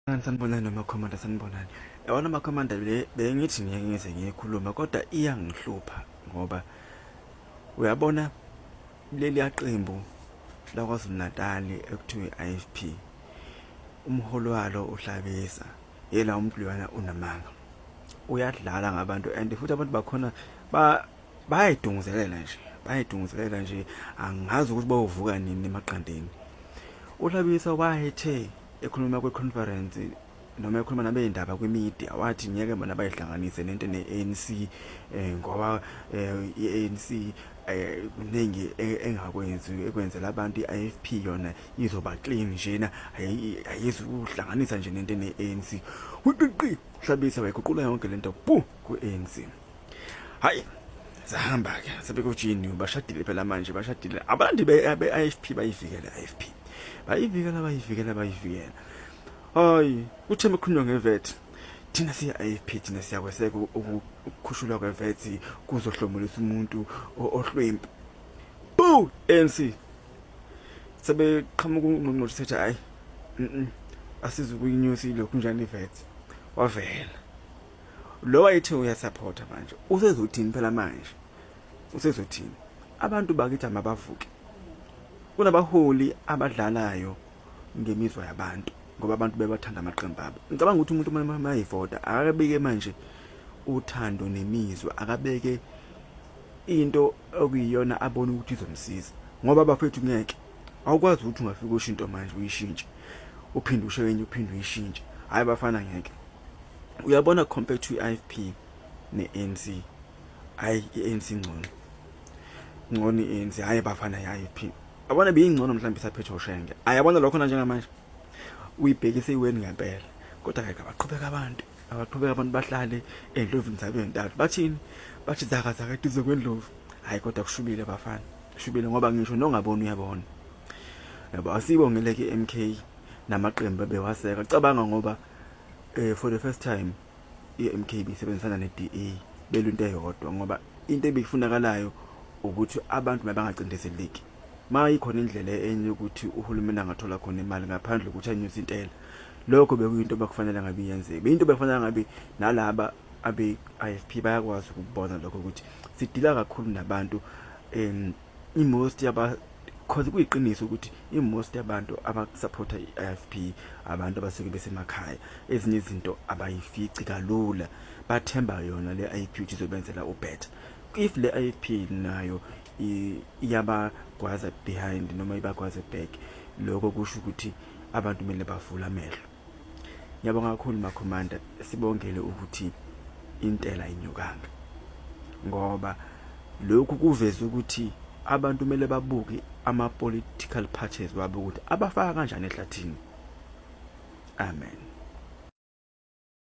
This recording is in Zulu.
Sanibonani nomakhomanda, sanibonani. Yabona makhomanda, le bengithi ngeke ngize ngiyikhulume kodwa iyangihlupha ngoba uyabona leli yaqembu laKwaZulu Natal ekuthiwa i-IFP, umholi walo uHlabisa yela umuntu loyana unamanga, uyadlala ngabantu and futhi abantu bakhona ba bayayidunguzelela nje, bayayidunguzelela nje, angazi ukuthi bayovuka nini emaqandeni. UHlabisa wayethe ekhuluma kwi-conference noma ekhuluma nabeyindaba kwi-media wathi ngeke bona bayihlanganise nento ne-ANC, ngoba i-ANC kuningi engakwenzi ekwenzela abantu, i-IFP yona izoba clean njena, ayizukuhlanganisa nje nento ne-ANC. Uqiqi Hlabisa wayiguqula yonke lento bu ku-ANC. Hayi, sahamba ke sebeku-GNU, bashadile phela manje, bashadile abantu be-IFP, bayivikela i-IFP, bayivikela, bayivikela, bayivikela. Hayi, kuthe mekukhulunywa nge-VAT, thina siya-IFP, thina siyakweseka ukukhushulwa kwe-VAT, kuzohlomulisa umuntu ohlwempu. Bu ANC sebeqhamuka ungqongqoshe sethi hayi, asize ukuyinyusa ilokhu njani i-VAT. Wavela lo wayethe uyasupporta, manje usezothini phela manje, usezothini? Abantu bakithi amabavuke, kunabaholi abadlalayo ngemizwa yabantu ngoba abantu bebathanda amaqembu abo. Ngicabanga ukuthi umuntu uma mayivota akabeke manje uthando nemizwa, akabeke into okuyiyona abona ukuthi izomsiza, ngoba bafethu ngeke awukwazi ukuthi ungafika usho into manje uyishintshe, uphinde usho enye, uphinde uyishintshe. Hayi bafana, ngeke. Uyabona, compared to i-IFP ne-ANC, hayi, i-ANC ngcono, ngcono i-ANC. Hayi bafana, i-IFP yabona beyingcono mhlawumbe isaphethwe uShenge. Ayabona lokho na njengamanje uyibhekise iweni ngempela, kodwa ke abaqhubeka abantu, abaqhubeka abantu bahlale endlovini zabo entathu. Bathini? Bathi zaka zaka eduze kwendlovu. Hayi, kodwa kushubile bafana, kushubile ngoba ngisho nongaboni uyabona, yabo. Asibongele ke MK namaqembu ebewaseka. Cabanga ngoba for the first time i-MK bisebenzisana ne-DA belunto eyodwa, ngoba into ebifunakalayo ukuthi abantu mabangacindezeleki. Mayikhona indlela enye ukuthi uhulumeni angathola khona imali ngaphandle kokuthi anyuse intela, lokho bekuyinto bakufanele ngabe iyenzeke, beyinto bekufanele ngabe nalaba abe-IFP bayakwazi ukubona lokho ukuthi sidila kakhulu nabantu. I-most yaba cause kuyiqiniso ukuthi i-most yabantu abasupporta i-IFP abantu abasuke besemakhaya, ezinye izinto abayifici kalula, bathemba yona le IFP ukuthi izobenzela ubetter. If le IFP nayo iyabagwaza behind noma ibagwaze back, lokho kusho ukuthi abantu kumele bavule amehlo. Ngiyabonga kakhulu makhomanda, sibongele ukuthi intela inyukanga, ngoba lokhu kuveza ukuthi abantu kumele babuke ama-political parties wabo ukuthi abafaka kanjani ehlathini. Amen.